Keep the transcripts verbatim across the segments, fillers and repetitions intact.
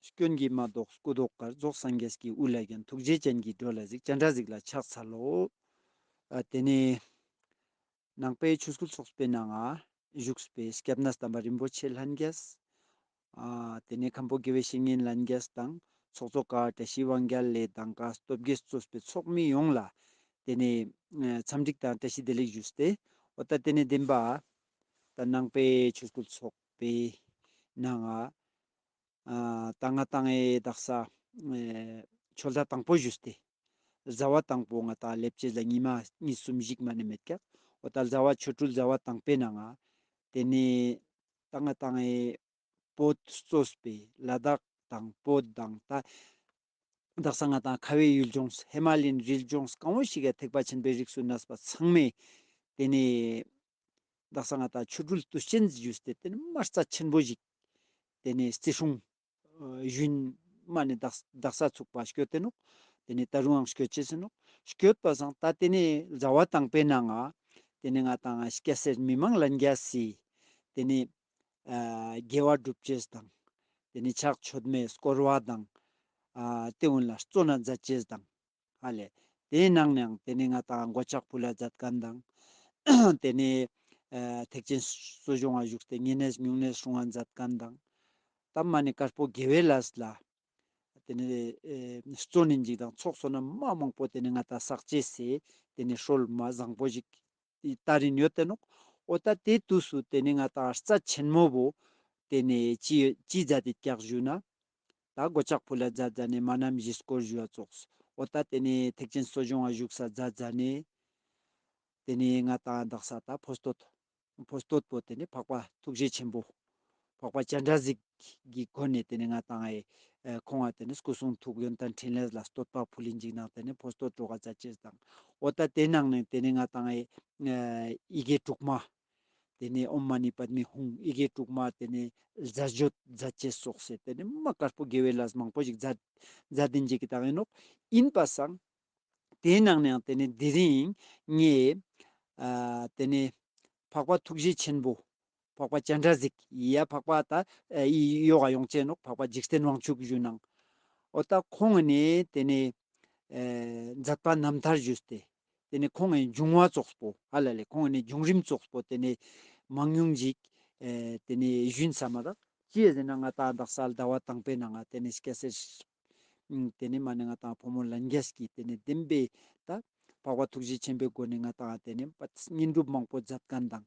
སྐྱོན་གྱིས་མ་བཟློག་སྐུ་མདོག་དཀར། རྫོགས་སངས་རྒྱས་ཀྱི་དབུ་ལ་བརྒྱན། ཐུགས་རྗེ་ཅན་གྱི་སྒྲོ་ལ་གཟིགས། སྤྱན་རས་གཟིགས་ལ་ཕྱག་འཚལ་ལོ། ཨ་ཏེ་ནེ་ནང་པའི་ཆོས་སྐུལ་ཚོགས་པའི་ནང་ང་བཞུགས་པའི་སྐྱབས་གནས་དམ་པ་རིན་པོ་ཆེ་ལྷན་རྒྱས། ཨ་ཏེ་ནེ་མཁན་པོ་དགེ་བའི་བཤེས་གཉེན་ལྷན་རྒྱས་དང་ཚོགས་གཙོ་ཀ་བཀྲ་ཤིས་དབང་རྒྱལ་ལེ་དང་ཀ་སྟོབས་རྒྱས་གཙོས་པའི་ཚོགས་མི་ཡོངས་ལ་ཏེ་ནེ་ཨ་འཚམས་འདྲི་དང་བཀྲ་ཤིས་བདེ་ལེགས་ཞུས་ཏེ། འོ་ད་ཏེ་ནེ་བདེན་པ་ད་ནང་པའི་ཆོས་སྐུལ་ཚོགས་པའི་ནང་ང་ཨ་ད་ང་ཏང་ཨེ་དག་ས་ཨེ་ཆོལ་ཁ་དང་པོ་ཞུས་ཏེ། ཟླ་བ་དང་པོ་ང་ཏང་ལེབ་ཅེས་ལ་ཉི་མ་གཉིས་གསུམ་ཞིག་མ་ནེ་མེད་ཀྱག། འོ་ད་ཟླ་བ་ཆོ་འཕྲུལ་ཟླ་བ་དང་པོའི་ནང་ང་ཏེ་ནེ་ད་ང་ཏང་ཨེ་བོད་གཙོས་པའི་ལ་དྭགས་དང་བོད་དང་ད་དག་ས་ང་ཏང་ཁ་བའི་ཡུལ་ལྗོངས་ཧི་མ་ལ་ཡན་རི་ལྗོངས་གང་བོ་ཞིག་གི་ཐེག་པ་ཆེན་པོའི་རིགས་སུ་གནས་པ་ཚང་མས་ཏེ་ནེ་དག་ས་ང་ཏང་ཆོ་འཕྲུལ་དུས་ཆེན་ཞུས་ཏེ་ཏེ་ནེ་མ་རྩ་ཆེན་པོ་ཞིག་ཏེ་ནེ་བརྩི་སྲུང་ཨ་ཞུན་མ་ནེ་དག་དག་ས་ཚུགས་པ་སྐྱོད་དེ་ནོག། ཏེ་ནེ་ད་རུང་ཡང་སྐྱོད་ཅེས་ཨིན་ནོག། སྐྱོད་པ་སང་ད་ཏེ་ནེ་ཟླ་བ་དང་པོའི་ནང་ང་ཏེ་ནེ་ང་ཏང་སྐྱ་སེར་མི་མང་ལྷན་རྒྱས་སི་ཏེ་ནེ་ཨ་དགེ་བ་སྒྲུབ་ཅེས་དང་། ཏེ་ནེ་ཕྱག་མཆོད་མེ་སྐོར་བ་དང་། ཨ་ཏེ་གུན་ལ་བརྩོན་ན་མཛད་ཅེས་དང་། ཧ་ལེ། ཏེའི་ནང་ནའང་ཏེ་ནེ་ང་ཏང་གོ་ཆག་ཕུལ་ལ་མཛད་ཁན་དང་། ཏེ་ནེ་ཨ་ཐེག་ཆེན་གསོ་སྦྱོང་ང་ཞུགས་ཏེ་ཉེ་གནས་སྨྱུང་གནས་སྲུང་བ་མཛད་ཁན་དང་། ད་མ་ནེ་དཀར་པོ་དགེ་བའི་ལས་ལ་ཏེ་ནེ་ཨེ་བརྩོན་ནི་ཞིག་དང་ཚོགས་བསོད་ནམས་མ་མང་པོ་ཏེ་ནེ་ང་ཏང་བསགས་ཅེས་སི་ཏེ་ནེ་སྲོལ་མ་བཟང་པོ་ཞིག་དར་རིན་ཡོད་དེ་ནོག། འོ་ད་ཏེ་དུས་སུ་ཏེ་ནེ་ང་ཏང་རྩ་ཆེན་མོ་བོ་ཏེ་ནེ་ཅི་ཅི་མཛད་དེ་ཀྱག་ཞུ་ན། ད་གོ་ཆག་ཕུལ་ལ་མཛད་མཛད་ནེ་མ་ནམ་བཞི་སྐོར་ཞུ་བ་ཙོགས། འོ་ད་ཏེ་ནེ་ཐེག་ཆེན་གསོ་སྦྱོང་ང་ཞུགས་ས་མཛད་མཛད་ནེ། ཏེ་ནེ་ང་ཏང་དག་ས་ད་ཕོ་སྟོད། ཕོ་སྟོད་པོ་ཏེ་ནེ་འཕགས་པ་ཐུགས་རྗེ་ཆེན་པོ། འཕགས་པ་སྤྱན་རས་གཟིགས་ཀྱི་སྒོ་ནས་ཏེ་ནེ་ང་ཏང་ཨེ་ཁོང་ང་ཏེ་ནེ་སྐུ་གསུང་ཐུགས་ཡོན་ཏན་ཕྲིན་ལས་ལ་བསྟོད་པ་ཕུལ་ལིན་ཅིག་ནང་ཏེ་ནེ་ཕོ་སྟོད་གྲོགས་ཀ་མཛད་ཅེས་དང་། འོ་ད་ཏེ་ནང་ནས་ཏེ་ནེ་ང་ཏང་ཨེ་ཡི་གེ་དྲུག་མ། ཏེ་ནེ་ཨོཾ་མ་ཎི་པདྨེ་ཧཱུྃ་ཡི་གེ་དྲུག་མ་ཏེ་ནེ་ཟས་སྤྱོད་མཛད་ཅེས་སོགས་སེ་ཏེ་ནེ་མ་དཀར་པོ་དགེ་བའི་ལས་མང་པོ་ཞིག་མཛད་མཛད་དེ་ཞིག་གི་དང་ཨིན་ནོག། ཨིན་པ་སང་། ཏེའི་ནང་ནའང་ཏེ་ནེ་དེ་རིང་ངས་ཨ་ཏེ་ནེ་འཕགས་པ་ཐུགས་རྗེ་ཆེན་པོ། འཕགས་པ་སྤྱན་རས་གཟིགས་ཡ་འཕགས་པ་ད་ཨ་ཡི་ཡོག་ག་ཡོང་ཅེས་ནོག། འཕགས་པ་འཇིག་རྟེན་དབང་ཕྱུག་ཞུ་ནང་། འོ་ད་ཁོང་ནི་ཏེ་ནེ་ཨེ་མཛད་པ་རྣམ་ཐར་ཞུས་ཏེ། ཏེ་ནེ་ཁོང་ངི་འབྱུང་བ་ཙོགས་པོ་ཧ་ལ་ལེ་ཁོང་ངི་འབྱུང་རིམ་ཙོགས་པོ་ཏེ་ནེ་མང་ཉུང་ཞིག་ཨེ་ཏེ་ནེ་ཞུན་ས་མ་རག། ཅི་ཡ་ཟེར་ན་ང་ཏང་དག་ས་ཟླ་བ་དང་པོའི་ནང་ང་ཏེ་ནེ་སྐྱ་སེར་ཨིན། ཏེ་ནེ་མ་ནེ་ང་ཏང་ཕོ་མོ་ལྷན་རྒྱས་ཀྱི་ཏེ་ནེ་བདེན་པའི་ད་འཕགས་པ་ཐུགས་རྗེ་ཆེན་པོའི་སྒོ་ནས་ང་ཏང་ཏེ་ནེ་བསྙེན་སྒྲུབ་མང་པོ་མཛད་ཁན་དང་།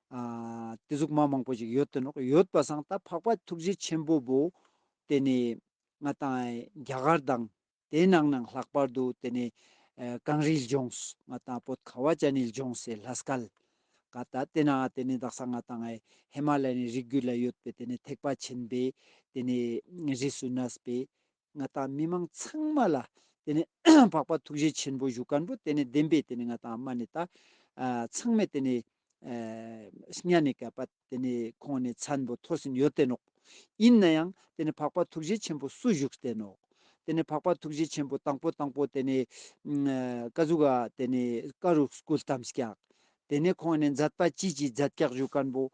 ཨ་ཏེ་ཟུག་མ་མང་པོ་ཞིག་ཡོད་དེ་ནོག། ཡོད་པ་སང་ད་འཕགས་པ་ཐུགས་རྗེ་ཆེན་པོ་བོ་ཏེ་ནེ་ང་ཏང་རྒྱ་གར་དང་ཏེའི་ནང་ནའང་ལྷག་པར་དུ་ཏེ་ནེ་ཨ་གངས་རིའི་ལྗོངས་ང་ཏང་བོད་ཁ་བ་ཅན་ནི་ལྗོངས་སི་ལྷ་སྐལ་ག་ད་ཏེ་ནེ་ཏེ་ནེ་དག་ས་ང་ཏང་ཨེ་ཧི་མ་ལ་ཡའི་རི་རྒྱུད་ལ་ཡོད་པའི་ཏེ་ནེ་ཐེག་པ་ཆེན་པོའི་ཏེ་ནེ་རིས་སུ་གནས་པའི་ང་ཏང་མི་མང་ཚང་མ་ལ་ཏེ་ནེ་འཕགས་པ་ཐུགས་རྗེ་ཆེན་པོ་ཞུ་ཁན་བོ་ཏེ་ནེ་བདེན་པའི་ཏེ་ནེ་ང་ཏང་མ་ནེ་ད་ཨ་ཚང་མས་ཏེ་ནེ་ཨ་སྙན་ནེ་ཀ་པ་ཏེ་ནེ་ཁོང་ནེ་མཚན་བོ་ཐོས་སིན་ཡོད་དེ་ནོག། ཨིན་ནའང་ཏེ་ནེ་འཕགས་པ་ཐུགས་རྗེ་ཆེན་པོ་སུ་བཞུགས་ཏེ་ནོག། ཏེ་ནེ་འཕགས་པ་ཐུགས་རྗེ་ཆེན་པོ་དང་པོ་དང་པོ་ཏེ་ནེ་ཨ་ཀ་ཟུག་ག་ཏེ་ནེ་ཀ་རུ་སྐུ་བལྟམས་ཀྱག། ཏེ་ནེ་ཁོང་ནེ་མཛད་པ་ཅི་ཅི་མཛད་ཀྱག་ཞུ་ཁན་བོ་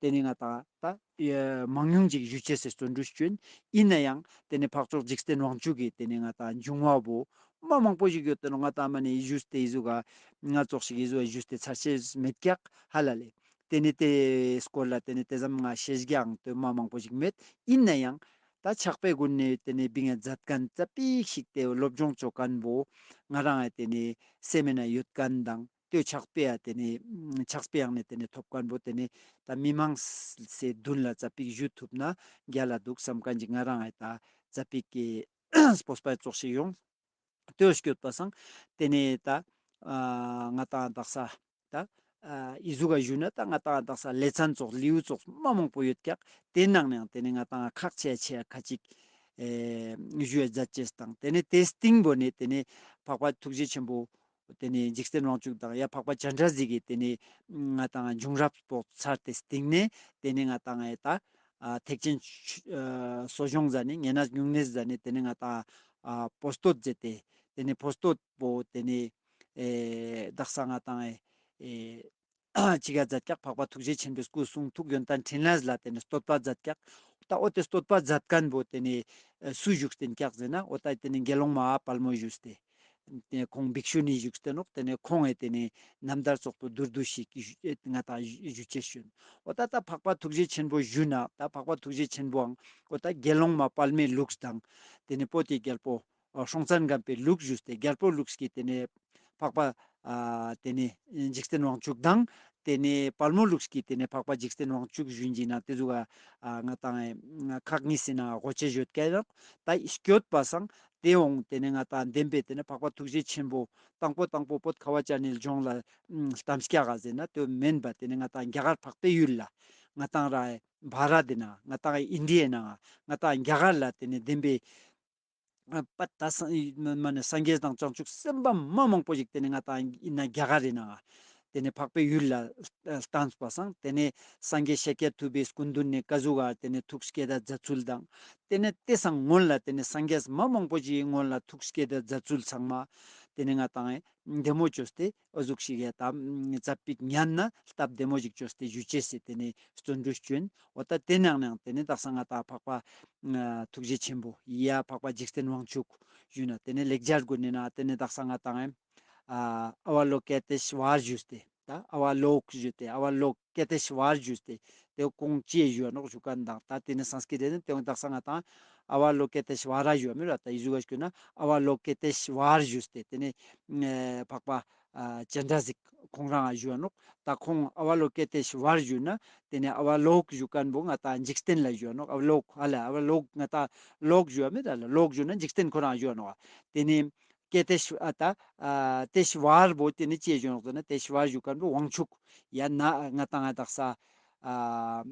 ཏེ་ནེ་ང་ཏང་ད་ཨེ་མང་ཉུང་ཅིག་ཞུ་ཅེས་སི་བརྩོན་འགྲུས་ཅོ་ཨིན། ཨིན་ནའང་ཏེ་ནེ་འཕགས་མཆོག་འཇིག་རྟེན་དབང་ཕྱུག་གི་ཏེ་ནེ་ང་ཏང་འབྱུང་བ་བོ་མ་མང་པོ་ཞིག་ཡོད་དེ་ནོག། ང་ཏང་མ་ནེ་ཞུས་ཏེ་ཨི་ཟུག་ག་ང་ཙོགས་ཤིག་ཨི་ཟུག་ག་ཞུས་ཏེ་ཚར་ཅེས་མེད་ཀྱག་ཧ་ལ་ལེ། ཏེ་ནེ་ཏེ་སྐོར་ལ་ཏེ་ནེ་ཏེ་ཙམ་ང་ཤེས་རྒྱུའང་ཏེ་མ་མང་པོ་ཞིག་མེད། ཨིན་ནའང་ད་ཕྱག་དཔེ་གུན་ནེ་ཏེ་ནེ་བིང་ང་མཛད་ཁན་ཙ་པིག་ཞིག་ཏེ་སློབ་སྦྱོང་ཅོ་ཁན་བོ་ང་རང་ང་ཏེ་ནེ་སེམས་ནང་ཡོད་ཁན་དང་ཏེ་ཕྱག་དཔེ་ཡ་ཏེ་ནེ་ཕྱག་དཔེ་ཡང་ནེ་ཏེ་ནེ་ཐོབ་ཁན་བོ་ཏེ་ནེ་ད་མི་མང་སི་དུན་ལ་ཙ་པིག་ཞུ་ཐུབ་ན་རྒྱལ་ལ་དུག་སམ་ཁན་ཅིག་ང་རང་ང་ད་ཙ་པིག་གི་སྤོབས་པ་ཙོགས་ཤིག་ཡོང་། ཏེ་བོ་སྐྱོད་པ་སང་ཏེ་ནེ་ད་ཨ་ང་ཏང་དག་ས་ད་ཨ་ཨི་ཟུག་ག་ཞུ་ན་ད་ང་ཏང་དག་ས་ལེ་ཚན་ཙོགས་ལེའུ་ཙོགས་མ་མང་པོ་ཡོད་ཀྱག། ཏེ་ནང་ནའང་ཏེ་ནེ་ང་ཏང་ཁག་ཆེ་ཆེ་ཁ་ཅིག་ཨེ་ཞུ་ཡ་མཛད་ཅེས་དང་ཏེ་ནེ་ཏེ་སྟིང་བོ་ནེ་ཏེ་ནེ་འཕགས་པ་ཐུགས་རྗེ་ཆེན་པོ་ཏེ་ནེ་འཇིག་རྟེན་དབང་ཕྱུག་དང་ཡ་འཕགས་པ་སྤྱན་རས་གཟིགས་ཀྱི་ཏེ་ནེ་ང་ཏང་འབྱུང་རབས་པོ་ཚར་ཏེ་སྟིང་ནེ་ཏེ་ནེ་ང་ཏང་ཨེ་ད་ཨ་ཐེག་ཆེན་ཨ་གསོ་སྦྱོང་མཛད་ནེ་ཉེ་གནས་སྨྱུང་གནས་མཛད་ནེ་ཏེ་ནེ་ང་ཏང་ཨ་ཕོ་སྟོད་མཛད་དེ་ཏེ་ནེ་ཕོ་སྟོད་པོ་ཏེ་ནེ་ཨེ་དག་ས་ང་ཏང་ཨེ་ཨེ་ཅི་ག་མཛད་ཀྱག། འཕགས་པ་ཐུགས་རྗེ་ཆེན་པོའི་སྐུ་གསུང་ཐུགས་ཡོན་ཏན་ཕྲིན་ལས་ལ་ཏེ་ནེ་བསྟོད་པ་མཛད་ཀྱག། ད་འོ་ཏེ་བསྟོད་པ་མཛད་ཁན་བོ་ཏེ་ནེ་སུ་བཞུགས་ཏེ་ཨིན་ཀྱག་ཟེར་ན་འོ་ད་ཏེ་ནེ་དགེ་སློང་མ་དཔལ་མོ་བཞུགས་ཏེ། ཏེ་ཁོང་བིག་ཤུ་ནི་བཞུགས་ཏེ་ནོག། ཏེ་ནེ་ཁོང་ངི་ཏེ་ནེ་རྣམ་ཐར་ཙོགས་པོ་མདོར་བསྡུས་ཤིག་ང་ཏང་ཞུ་ཅེས་ཞུ་ཡིན། འོ་ད་ད་འཕགས་པ་ཐུགས་རྗེ་ཆེན་པོ་ཞུ་ན་ད་འཕགས་པ་ཐུགས་རྗེ་ཆེན་པོའང་འོ་ད་དགེ་སློང་མ་དཔལ་མོའི་ལུགས་དང་ཏེ་ནེ་པོ་ཏི་རྒྱལ་པོ་སྲོང་བཙན་སྒམ་པོའི་ལུགས་ཞུས་ཏེ་རྒྱལ་པོ་ལུགས་ཀྱི་ཏེ་ནེ་འཕགས་པ་ཨ་ཏེ་ནེ་འཇིག་རྟེན་དབང་ཕྱུག་དང་ཏེ་ནེ་དཔལ་མོ་ལུགས་ཀྱི་ཏེ་ནེ་འཕགས་པ་འཇིག་རྟེན་དབང་ཕྱུག་ཞུ་ཡིན་ན་ཏེ་ཟུག་ག་ཨ་ང་ཏང་ཁག་གཉིས་སི་ནང་གོ་ཅེས་ཡོད་ཀྱག་ཡང་ད་སྐྱོད་པ་སང་ཏེ་འོང་ཏེ་ནེ་ང་ཏང་བདེན་པའི་ཏེ་ནེ་འཕགས་པ་ཐུགས་རྗེ་ཆེན་པོ་དང་པོ་དང་པོ་བོད་ཁ་བ་ཅན་ནི་ལྗོངས་ལ་ལྟམས་ཀྱག་ག་ཟེར་ན་ཏེ་མེན་པ་ཏེ་ནེ་ང་ཏང་རྒྱ་གར་འཕགས་པའི་ཡུལ་ལ་ང་ཏང་ར་བྷ་ར་ཏི་ན་ང་ཏང་ཨིན་ཌི་ཡའི་ནང་ང་ཏང་རྒྱ་གར་ལ་ཏེ་ནེ་བདེན་པའི་ཨ་པ་ད་ས་མ་ནེ་སངས་རྒྱས་དང་བྱང་ཆུབ་སེམས་དཔའ་མ་མང་པོ་ཞིག་ཏེ་ནེ་ང་ཏང་ཨིན་ན་རྒྱ་གར་རི་ནང་ཏེ་ནེ་འཕགས་པའི་ཡུལ་ལ་ལྟམས་པ་སང་ཏེ་ནེ་སངས་རྒྱས་ཤཱཀྱ་ཐུབ་པའི་སྐུ་མདུན་ནེ་ཀ་ཟུག་ག་ཏེ་ནེ་ཐུགས་བསྐྱེད་ད་མཛད་ཚུལ་དང་ཏེ་ནེ་ཏེ་སང་སྔོན་ལ་ཏེ་ནེ་སངས་རྒྱས་མ་མང་པོ་ཞིག་གི་སྔོན་ལ་ཐུགས་བསྐྱེད་ད་མཛད་ཚུལ་ཚང་མ་ཏེ་ནེ་ང་ཏང་བདེ་མོ་ཅོས་ཏེ་འོ་ཟུག་ཤིག་ཡ་ད་ཙ་པིག་ཉན་ན་སྟབས་བདེ་མོ་ཞིག་ཅོས་ཏེ་ཞུ་ཅེས་སི་ཏེ་ནེ་བརྩོན་འགྲུས་ཅོ་ཡིན། འོ་ད་ཏེ་ནང་ནང་ཏེ་ནེ་དག་ས་ང་ཏང་འཕགས་པ་ཐུགས་རྗེ་ཆེན་པོ་ཡ་འཕགས་པ་འཇིག་རྟེན་དབང་ཕྱུག་ཞུ་ན་ཏེ་ནེ་ལེགས་སྦྱར་གུན་ནི་ནང་ཏེ་ནེ་དག་ས་ང་ཏང་ཨ་ཨ་བ་ལོ་ཀེ་ཏེ་ཤྭ་ར་ཞུས་ཏེ་ད་ཨ་བ་ལོ་ཀ་ཞུས་ཏེ་ཨ་བ་ལོ་ཀེ་ཏེ་ཤྭ་ར་ཞུས་ཏེ་ཏེ་ཁོང་ཅི་ཞུ་ཡ་ནོག་ཞུ་ཁན་དང་ད་ཏེ་ནེ་སཾསྐྲྀཏ་ཏེ་ནེ་ཏེ་དག་ས་ང་ཏང་ཨ་བ་ལོ་ཀེ་ཏེ་ཤྭ་ར་ཞུ་བ་མེད་ར་ད་ཨི་ཟུག་ག་ཞུ་ན་ཨ་བ་ལོ་ཀེ་ཏེ་ཤྭ་ར་ཞུས་ཏེ་ཏེ་ནེ་འཕགས་པ་ཨ་སྤྱན་རས་གཟིགས་ཁོང་རང་ཞུ་བ་ནོག། ད་ཁོང་ཨ་བ་ལོ་ཀེ་ཏེ་ཤྭ་ར་ཞུ་ན་ཏེ་ནེ་ཨ་བ་ལོ་ཀ་ཞུ་ཁན་བོ་ང་ཏང་འཇིག་རྟེན་ལ་ཞུ་བ་ནོག། ཨ་བ་ལོ་ཀ་ཧ་ལ་ཨ་བ་ལོ་ཀ་ང་ཏང་ལོ་ཀ་ཞུ་བ་མེད་ད་ལ་ལོ་ཀ་ཞུ་ན་འཇིག་རྟེན་ཁོ་རང་ཞུ་བ་ནོག། ཏེ་ནེ་ཀེ་ཏེ་ཤྭ་ཨ་ད་ཨ་ཏེ་ཤྭ་ར་བོ་ཏེ་ནེ་ཅི་ཞུ་ནོག་ཟེར་ན་ཏེ་ཤྭ་ར་ཞུ་ཁན་བོ་དབང་ཕྱུག་ཡ་ན་ང་ཏང་ང་དག་ས་ཨ་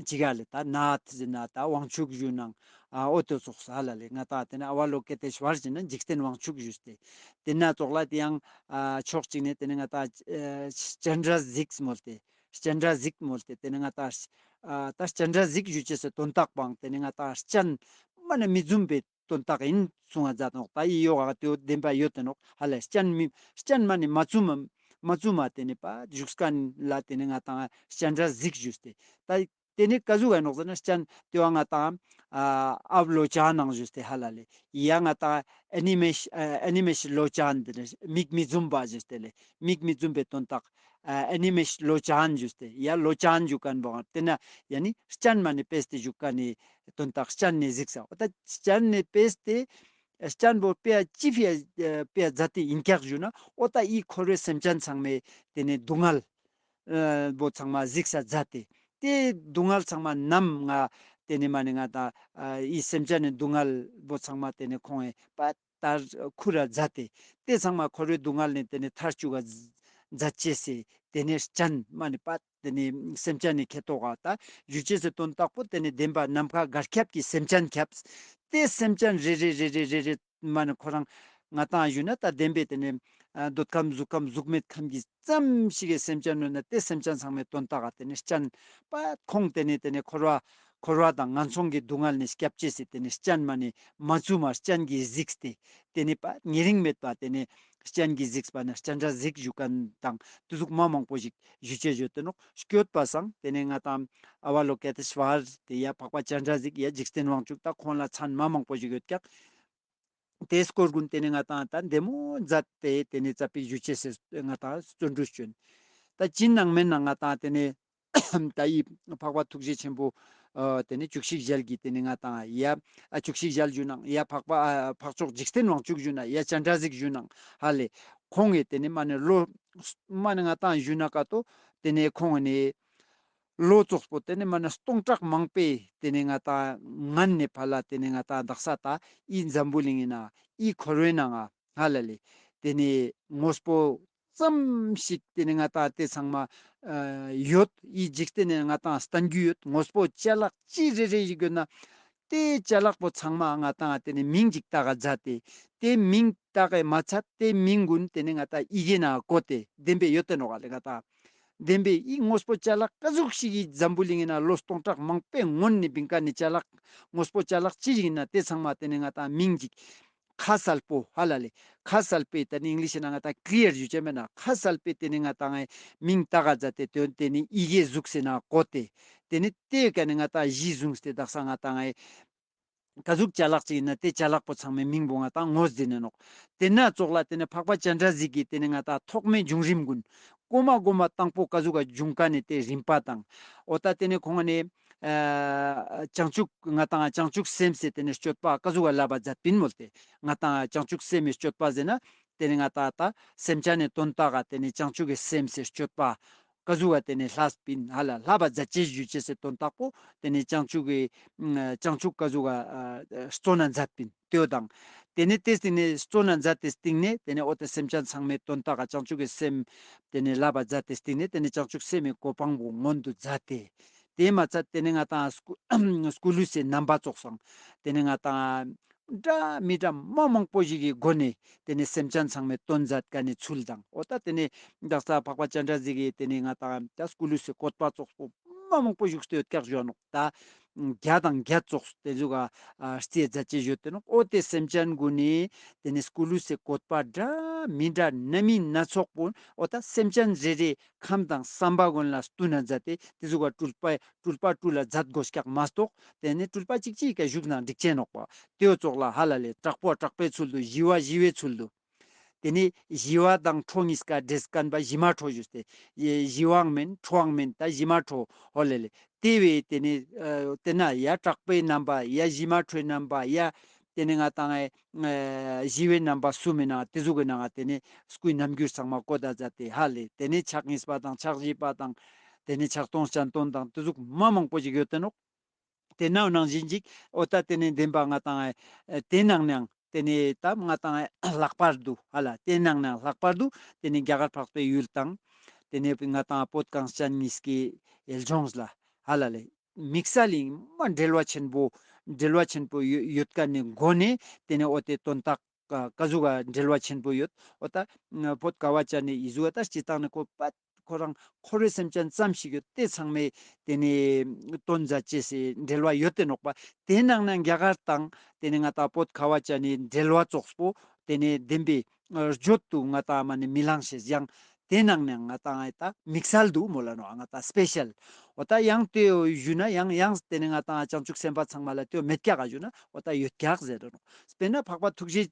ཅི་ག་ལེ་ད་ནཱ་ཐ་ཟེར་ན་ད་དབང་ཕྱུག་ཞུ་ནང་ཨ་འོ་ཏེ་ཙོགས་ས་ཧ་ལ་ལེ་ང་ཏང་ཏེ་ནེ་ཨ་བ་ལོ་ཀེ་ཏེ་ཤྭ་ར་ཟེར་ན་འཇིག་རྟེན་དབང་ཕྱུག་ཞུས་ཏེ་ཏེ་ནེ་ཙོགས་ལ་ཏེ་ཡང་ཨ་ཕྱོགས་གཅིག་ནེ་ཏེ་ནེ་ང་ཏང་ཨ་སྤྱན་རས་གཟིགས་མོལ་ཏེ་སྤྱན་རས་གཟིགས་མོལ་ཏེ་ཏེ་ནེ་ང་ཏང་ཨ་ད་སྤྱན་རས་གཟིགས་ཞུ་ཅེས་སི་དོན་དག་པོའང་ཏེ་ནེ་ང་ཏང་སྤྱན་མ་ནེ་མི་འཛུམ་པའི་དོན་དག་ཨིན་གསུང་ང་མཛད་ནོག། ད་ཨི་ཡོག་ག་ཏེ་བོ་བདེན་པ་ཡོད་དེ་ནོག་ཧ་ལ་སྤྱན་མི་སྤྱན་མ་ནེ་མ་བཙུམ་མ་མ་བཙུམ་མ་ཏེ་ནེ་པ་བཞུགས་ཁན་ལ་ཏེ་ནེ་ང་ཏང་སྤྱན་རས་གཟིགས་ཞུས་ཏེ་ད་ཏེ་ནེ་ཀ་ཟུག་ག་ནོག་ཟེར་ན་སྤྱན་ཏེ་བོ་ང་ཏང་ཨ་ཨབ་ལོ་ཅན་ནང་ཞུས་ཏེ་ཧ་ལ་ལེ་ཡ་ང་ཏང་ཨ་ནི་མེ་ཤ་ཨ་ནི་མེ་ཤ་ལོ་ཅན་ཏེ་ནེ་མིག་མི་འཛུམ་པ་ཞུས་ཏེ་ལེ་མིག་མི་འཛུམ་པའི་དོན་དག་ཨ་ནི་མེ་ཤ་ལོ་ཅན་ཞུས་ཏེ་ཡ་ལོ་ཅན་ཞུ་ཁན་བོ་ཏེ་ནེ་ཡ་ནི་སྤྱན་མ་ནེ་ཕེས་ཏེ་ཞུ་ཁན་ནི་དོན་དག་སྤྱན་ནེ་གཟིགས་ས་འོ་ད་སྤྱན་ནེ་ཕེས་ཏེ་སྤྱན་བོ་དཔེ་ཅི་ཕི་ཡ་དཔེ་མཛད་དེ་ཨིན་ཀྱག་ཞུ་ན་འོ་ད་ཨི་འཁོར་བའི་སེམས་ཅན་ཚང་མའི་ཏེ་ནེ་སྡུག་བསྔལ་ཨ་བོ་ཚང་མ་གཟིགས་ས་མཛད་དེ་ཏེ་སྡུག་བསྔལ་ཚང་མ་ནམ་ང་ཏེ་ནེ་མ་ནེ་ང་ཏང་ཨ་ཨི་སེམས་ཅན་ནི་སྡུག་བསྔལ་བོ་ཚང་མ་ཏེ་ནེ་ཁོང་ངི་པ་ཏར་ཁུར་ར་མཛད་དེ་ཏེ་ཚང་མ་འཁོར་བའི་སྡུག་བསྔལ་ནེ་ཏེ་ནེ་ཐར་བཅུག་ག་མཛད་ཅེས་སི་ཏེ་ནེ་སྤྱན་མ་ནེ་པ་ཏེ་ནེ་སེམས་ཅན་ནི་ཁེ་ཏོག་ག་ད་ཞུ་ཅེས་སི་དོན་དག་པོ་ཏེ་ནེ་བདེན་པ་ནམ་མཁའ་གར་ཁྱབ་ཀྱི་སེམས་ཅན་ཁྱབ་ཏེ་སེམས་ཅན་རེ་རེ་རེ་རེ་རེ་རེ་མ་ནེ་ཁོ་རང་ང་ཏང་ཞུ་ན་ད་བདེན་པའི་ཏེ་ནེ་ཨ་འདོད་ཁམས་གཟུགས་ཁམས་གཟུགས་མེད་ཁམས་ཀྱི་ཙམ་ཞིག་གི་སེམས་ཅན་ནོ་ན་ཏེ་སེམས་ཅན་ཚང་མའི་དོན་དག་ག་ཏེ་ནེ་སྤྱན་པ་ཁོང་ཏེ་ནེ་ཏེ་ནེ་འཁོར་བ་འཁོར་བ་དང་ངན་སོང་གི་སྡུག་བསྔལ་ནེ་སྐྱབས་ཅེས་སི་ཏེ་ནེ་སྤྱན་མ་ནེ་མ་བཙུམ་མ་སྤྱན་གྱིས་གཟིགས་ཏེ་ཏེ་ནེ་པ་ཉེ་རིང་མེད་པ་ཏེ་ནེ་སྤྱན་གྱིས་གཟིགས་པ་ན་སྤྱན་རས་གཟིགས་ཞུ་ཁན་དང་ཏེ་ཟུག་མ་མང་པོ་ཞིག་ཞུ་ཅེས་ཡོད་དེ་ནོག། སྐྱོད་པ་སང་ཏེ་ནེ་ང་ཏང་ཨ་བ་ལོ་ཀེ་ཏེ་ཤྭ་ར་ཏེ་ཡ་འཕགས་པ་སྤྱན་རས་གཟིགས་ཡ་འཇིག་རྟེན་དབང་ཕྱུག་ད་ཁོང་ལ་མཚན་མ་མང་པོ་ཞིག་ཡོད་ཀྱག། ཏེ་སྐོར་གུན་ཏེ་ནེ་ང་ཏང་ད་བདེ་མོ་མཛད་དེ་ཏེ་ནེ་ཙ་པིག་ཞུ་ཅེས་སི་ང་ཏང་བརྩོན་འགྲུས་ཅོ་ཡིན། ད་ཅི་ནང་མེན་ན་ང་ཏང་ཏེ་ནེ་ད་ཨི་འཕགས་པ་ཐུགས་རྗེ་ཆེན་པོ་ཨ་ཏེ་ནེ་བཅུ་གཅིག་ཞལ་གྱི་ཏེ་ནེ་ང་ཏང་ཡ་ཨ་བཅུ་གཅིག་ཞལ་ཞུ་ནང་ཡ་འཕགས་པ་ཨ་འཕགས་མཆོག་འཇིག་རྟེན་དབང་ཕྱུག་ཞུ་ན་ཡ་སྤྱན་རས་གཟིགས་ཞུ་ནང་ཧ་ལེ་ཁོང་ངི་ཏེ་ནེ་མ་ནེ་ལོ་མ་ནེ་ང་ཏང་ཞུ་ན་ཀ་ཏོ་ཏེ་ནེ་ཁོང་ངི་ལོ་ཙོགས་པོ་ཏེ་ནེ་མ་ནེ་སྟོང་ཕྲག་མང་པོའི་ཏེ་ནེ་ང་ཏང་ངན་ནེ་ཕར་ལ་ཏེ་ནེ་ང་ཏང་དག་ས་ད་ཨི་འཛམ་བུ་གླིང་ངི་ནང་ཨི་འཁོར་བའི་ནང་ང་ཧ་ལ་ལེ་ཏེ་ནེ་དངོས་པོ་ཙམ་ཞིག་ཏེ་ནེ་ང་ཏང་ཏེ་ཚང་མ་ཨ་ཡོད་ཨི་འཇིག་རྟེན་ནི་ང་ཏང་སྟན་རྒྱུ་ཡོད་དངོས་པོ་ཅ་ལག་ཅི་རེ་རེ་ཞིག་ཡོད་ན་ཏེ་ཅ་ལག་པོ་ཚང་མ་ང་ཏང་ཏེ་ནེ་མིང་ཅིག་བཏགས་ག་མཛད་དེ་ཏེ་མིང་བཏགས་ག་མ་ཚད་ཏེ་མིང་གུན་ཏེ་ནེ་ང་ཏང་ཡི་གེ་ནང་བཀོད་དེ་བདེན་པའི་ཡོད་དེ་ནོག་ལེ་ང་ཏང་། བདེན་པའི་ཨི་དངོས་པོ་ཅ་ལག་ཀ་ཟུག་ཞིག་གི་འཛམ་བུ་གླིང་ངི་ནང་ལོ་སྟོང་ཕྲག་མང་པོའི་སྔོན་ནེ་བིང་ཀ་ནེ་ཅ་ལག་དངོས་པོ་ཅ་ལག་ཅི་ཞིག་ཡིན་ན་ཏེ་ཚང་མ་ཏེ་ནེ་ང་ཏང་མིང་ཅིག་ཁ་གསལ་པོ་ཧ་ལ་ལེ་ཁ་གསལ་པོའི་ཏེ་ནེ་ཨིང་ལིཤ་ནང་ང་ཏང་ཀླི་ཡར་ཞུ་ཅེས་མེད་ན་ཁ་གསལ་པོའི་ཏེ་ནེ་ང་ཏང་ངི་མིང་བཏགས་ག་མཛད་དེ་ཏེ་ཏེ་ནེ་ཡི་གེ་གཟུགས་སི་ནང་བཀོད་དེ་ ཏེ་ནེ་ཏེ་ཀ་ནེ་ང་ཏང་གཞི་བཟུང་སྟེ་དག་ས་ང་ཏང་ཨེ་ཀ་ཟུག་ཅ་ལག་ཅིག་ཨིན་ན་ཏེ་ཅ་ལག་པོ་ཚང་མའི་མིང་པོ་ང་ཏང་ངོས་འཛིན་ནོག། ཏེ་ན་ཙོགས་ལ་ཏེ་ནེ་འཕགས་པ་སྤྱན་རས་གཟིགས་ཀྱི་ཏེ་ནེ་ང་ཏང་ཐོག་མའི་བྱུང་རིམ་ཀུན་གོ་མ་གོ་མ་དང་པོ་ཀ་ཟུག་ག་བྱུང་ཀ་ནེ་ཏེ་རིམ་པ་དང་འོ་ད་ཏེ་ནེ་ཁོང་ནེ་ཨ་བྱང་ཆུབ་ང་ཏང་བྱང་ཆུབ་སེམས་སི་ཏེ་ནེ་སྤྱོད་པ་ཀ་ཟུག་ག་བསླབ་པ་མཛད་པིན་མོལ་ཏེ། ང་ཏང་བྱང་ཆུབ་སེམས་སི་སྤྱོད་པ་ཟེར་ན་ཏེ་ནེ་ང་ཏང་ད་སེམས་ཅན་ནི་དོན་དག་ག་ཏེ་ནེ་བྱང་ཆུབ་ཀྱི་སེམས་སི་སྤྱོད་པ་ཀ་ཟུག་ག་ཏེ་ནེ་བསླབ་པིན་ཧ་ལ་བསླབ་པ་མཛད་ཅེས་ཞུ་ཅེས་སི་དོན་དག་པོ་ཏེ་ནེ་བྱང་ཆུབ་ཀྱི་ཨ་བྱང་ཆུབ་ཀ་ཟུག་ག་ཨ་བརྩོན་ན་མཛད་པིན་ཏེའོ་དང་། ཏེ་ནེ་ཏེ་སྟིང་ནེ་བརྩོན་ན་མཛད་དེ་སྟིང་ནེ་ཏེ་ནེ་འོ་ཏེ་སེམས་ཅན་ཚང་མའི་དོན་དག་ག་བྱང་ཆུབ་ཀྱི་སེམས་ཏེ་ནེ་བསླབ་པ་མཛད་དེ་སྟིང་ནེ་ཏེ་ནེ་བྱང་ཆུབ་སེམས་སི་གོ་འཕང་པོ་མངོན་དུ་མཛད་དེ། ཏེ་མ་ཚད་ཏེ་ནེ་ང་ཏང་སྐུ་སྐུ་ལུས་སི་རྣམ་པ་ཙོགས་སང་ཏེ་ནེ་ང་ཏང་འདྲ་མི་འདྲ་མ་མང་པོ་ཞིག་གི་སྒོ་ནེ་ཏེ་ནེ་སེམས་ཅན་ཚང་མའི་དོན་མཛད་ཀ་ནེ་ཚུལ་དང་འོ་ད་ཏེ་ནེ་དག་ས་འཕགས་པ་སྤྱན་རས་གཟིགས་ཀྱི་ཏེ་ནེ་ང་ཏང་ད་སྐུ་ལུས་སི་བཀོད་པ་ཙོགས་པོ་མ་མང་པོ་ཞིག་སྟོད་ཀྱག་ཞུ་ནོག་ད། བརྒྱ་དང་བརྒྱ་ཙོགས་ཏེ་ཟུག་ག་ཨ་རྩིས་མཛད་ཅེས་ཡོད་ཏེ་ནོག། འོ་ཏེ་སེམས་ཅན་གུན་ནི་ཏེ་ནེ་སྐུ་ལུས་སི་བཀོད་པ་འདྲ་མི་འདྲ་སྣ་མིན་སྣ་ཚོགས་པོ་འོ་ད་སེམས་ཅན་རེ་རེ་ཁམས་དང་བསམ་པ་གུན་ལ་བསྟུན་ན་མཛད་དེ་ཏེ་ཟུག་ག་སྤྲུལ་པ་སྤྲུལ་པ་སྤྲུལ་ལ་མཛད་དགོས་ཀྱག་མ་གཏོགས་ཏེ་ནེ་སྤྲུལ་པ་གཅིག་གཅིག་ག་བཞུགས་ན་འགྲིག་ཅེས་ནོག་པ། ཏེའོ་ཙོགས་ལ་ཧ་ལ་ལེ་དྲག་པོ་དྲག་པའི་ཚུལ་དུ་ཞི་བ་ཞི་བའི་ཚུལ་དུ། ཏེ་ནེ་ཞི་བ་དང་ཁྲོ་གཉིས་ཀ་འདྲེས་ཁན་པ་ཞི་མ་ཁྲོ་ཞུས་ཏེ། ཞི་བའང་མེན་ཁྲོའང་མེན་ད་ཞི་མ་ཁྲོ་ཧོ་ལེ་ལེ། ཏེ་བས་ཏེ་ནེ་ཨ་ཏེ་ན་ཡ་དྲག་པོའི་རྣམ་པ་ཡ་ཞི་མ་ཁྲོའི་རྣམ་པ་ཡ་ཏེ་ནེ་ང་ཏང་ཨེ་ཞི་བའི་རྣམ་པ་གསུམ་མི་ནང་ཏེ་ཟུག་གི་ནང་ཏེ་ནེ་སྐུའི་རྣམ་འགྱུར་ཚང་མ་བཀོད་ད་མཛད་དེ་ཧ་ལེ། ཏེ་ནེ་ཕྱག་གཉིས་པ་དང་ཕྱག་བཞི་པ་དང་ཏེ་ནེ་ཕྱག་སྟོང་སྤྱན་སྟོང་དང་ཏེ་ཟུག་མ་མང་པོ་ཞིག་ཡོད་ཏེ་ནོག། ཏེ་ནའང་ནང་བཞིན་ཅིག་འོ་ད་ཏེ་ནེ་བདེན་པ་ང་ཏང་ཨེ་ཏེ་ནང་ནའང་ཏེ་ནེ་ད་ང་ཏང་ཨེ་ལྷག་པར་དུ་ཧ་ལ་ཏེ་ནང་ནའང་ལྷག་པར་དུ་ཏེ་ནེ་རྒྱ་གར་འཕགས་པའི་ཡུལ་དང་ཏེ་ནེ་ང་ཏང་བོད་གངས་ཅན་གཉིས་ཀའི་ལྗོངས་ལ་ཧ་ལ་ལེ་དམིགས་བསལ་ལིང་མ་འབྲེལ་བ་ཆེན་པོ་འབྲེལ་བ་ཆེན་པོ་ཡོད་ཡོད་ཀ་ནེ་གོ་ནེ་ཏེ་ནེ་འོ་ཏེ་དོན་དག་ཀ་ཀ་ཟུག་ག་འབྲེལ་བ་ཆེན་པོ་ཡོད། འོ་ད་བོད་ཁ་བ་ཅན་ནི་ཡི་ཟུག་ད་སྤྱི་བཏང་ནི་ཁོ་པ་ཁོ་རང་འཁོར་བའི་སེམས་ཅན་ཙམ་ཞིག་ཡོད་ཏེ་ཚང་མའི་ཏེ་ནེ་དོན་མཛད་ཅེས་སི་འབྲེལ་བ་ཡོད་ཏེ་ནོག་པ། ཏེ་ནང་ནའང་རྒྱ་གར་དང་ཏེ་ནེ་ང་ཏང་བོད་ཁ་བ་ཅན་ནི་འབྲེལ་བ་ཙོགས་པོ་ཏེ་ནེ་བདེན་པའི་བརྗོད་དུ་ང་ཏང་མ་ནེ་མི་ལང་ཤེས་ཡང་ཏེ་ནང་ནའང་ང་ཏང་ཨེ་ད་དམིགས་བསལ་དུ་མོལ་ལ་ནོག་ང་ཏང་སྤེ་ཤལ། འོ་ད་ཡང་ཏེ་ཞུ་ན་ཡང་ཡང་ཏེ་ནེ་ང་ཏང་བྱང་ཆུབ་སེམས་དཔའ་ཚང་མ་ལ་ཏེ་མེད་ཀྱག་ག་ཞུ་ན་འོ་ད་ཡོད་ཀྱག་ཟེར་ར་ནོག། དཔེར་ན་འཕགས་པ་ཐུགས་རྗེ་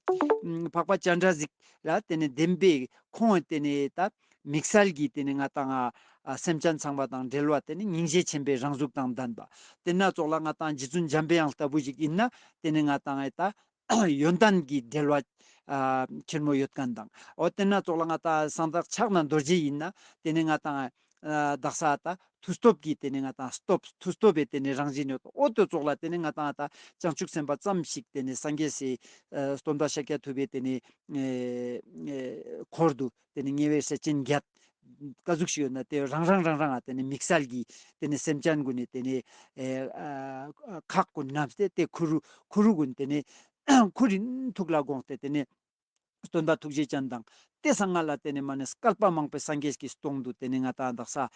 འཕགས་པ་སྤྱན་རས་གཟིགས་ལ་ཏེ་ནེ་བདེན་པའི་ཁོང་ཏེ་ནེ་ད་དམིགས་བསལ་གྱི་ཏེ་ནེ་ང་ཏང་ཨ་སེམས་ཅན་ཚང་མ་དང་འབྲེལ་བ་ཏེ་ནེ་སྙིང་རྗེ་ཆེན་པོའི་རང་གཟུགས་དང་ལྡན་པ། ཏེ་ན་ཙོགས་ལ་ང་ཏང་རྗེ་བཙུན་འཇམ་པའི་དབྱངས་ལྟ་བུ་ཞིག་ཨིན་ན་ཏེ་ནེ་ང་ཏང་ཨེ་ད་ཡོན་ཏན་གྱི་འབྲེལ་བ་ཨ་ཆེན་མོ་ཡོད་ཁན་དང་། འོ་ཏེ་ན་ཙོགས་ལ་ང་ཏང་གསང་བདག་ཕྱག་ན་རྡོ་རྗེ་ཨིན་ན་ཏེ་ནེ་ང་ཏང་ཨ་དག་ས་ད་མཐུ་སྟོབས་ཀྱི་ཏེ་ནེ་ང་ཏང་སྟོབས་མཐུ་སྟོབས་པའི་ཏེ་ནེ་རང་བཞིན་ཡོད། འོ་ཏེ་ཙོགས་ལ་ཏེ་ནེ་ང་ཏང་ད་བྱང་ཆུབ་སེམས་དཔའ་ཙམ་ཞིག་ཏེ་ནེ་སངས་རྒྱས་སི་ཨ་སྟོན་པ་ཤཱཀྱ་ཐུབ་པའི་ཏེ་ནེ་ཨེ་ཨེ་འཁོར་དུ་ཏེ་ནེ་ཉེ་བའི་སྲས་ཆེན་བརྒྱད་ཀ་ཟུག་ཞིག་ཡོད་ན་ཏེ་རང་རང་རང་རང་ཨ་ཏེ་ནེ་དམིགས་བསལ་གྱི་ཏེ་ནེ་སེམས་ཅན་གུན་ནི་ཏེ་ནེ་ཨེ་ཨ་ཁག་གུན་བསྣམས་ཏེ་ཏེ་ཁུ་རུ་ཁུ་རུ་གུན་ཏེ་ནེ་ཁུ་རུའི་ཐུགས་ལ་དགོངས་ཏེ་ཏེ་ནེ་སྟོན་པ་ཐུགས་རྗེ་ཅན་དང་ཏེ་སང་སྔ་ལ་ཏེ་ནེ་མ་ནེ་བསྐལ་པ་མང་པོའི་སངས་རྒྱས་ཀྱི་སྟོང་དུ་ཏེ་ནེ་ང་ཏང་དག་ས་ཨ་